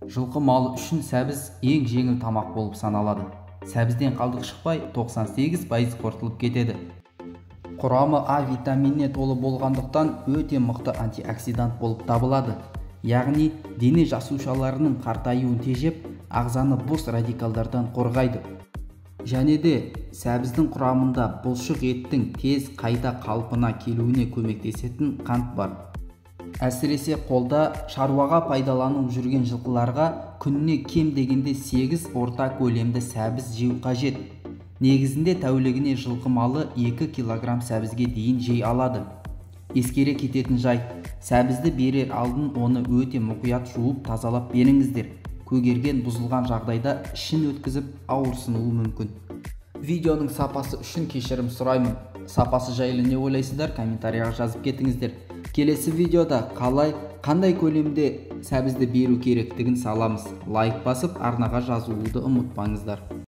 Жылқы малы үшін сәбіз ең жеңіл тамақ болып саналады. Сәбізден қалдық шықпай 98% қорытылып кетеді. Құрамы А витаминіне толы болғандықтан өте мықты антиоксидант болып табылады. Яғни дене жасушаларының қартаюын тежеп, ағзаны бос радикалдардан қорғайды. Және де сәбіздің құрамында бұлшық еттің тез қайта қалпына келуіне көмектесетін қант бар. Әсіресе қолда шаруаға пайдаланып жүрген жылқыларға күніне кем дегенде 8 орта көлемді сәбіз жеу қажет. Негізінде тәулігіне жылқы малы 2 килограмм сәбізге дейін жей алады. Ескере кететін жайт, сәбізді берер алдын оны өте мұқият жуып тазалап беріңіздер. Көгерген, бұзылған жағдайда ішін өткізіп ауырсынуы мүмкін. Видеоның сапасы үшін кешірім сұраймын. Сапасы жайлы не ойлайсыздар, комментарияға жазып кетіңіздер. Келесі видеода қалай, қандай көлемде сәбізді беру керектігін саламыз. Лайк басып, арнаға жазылуды ұмытпаңыздар.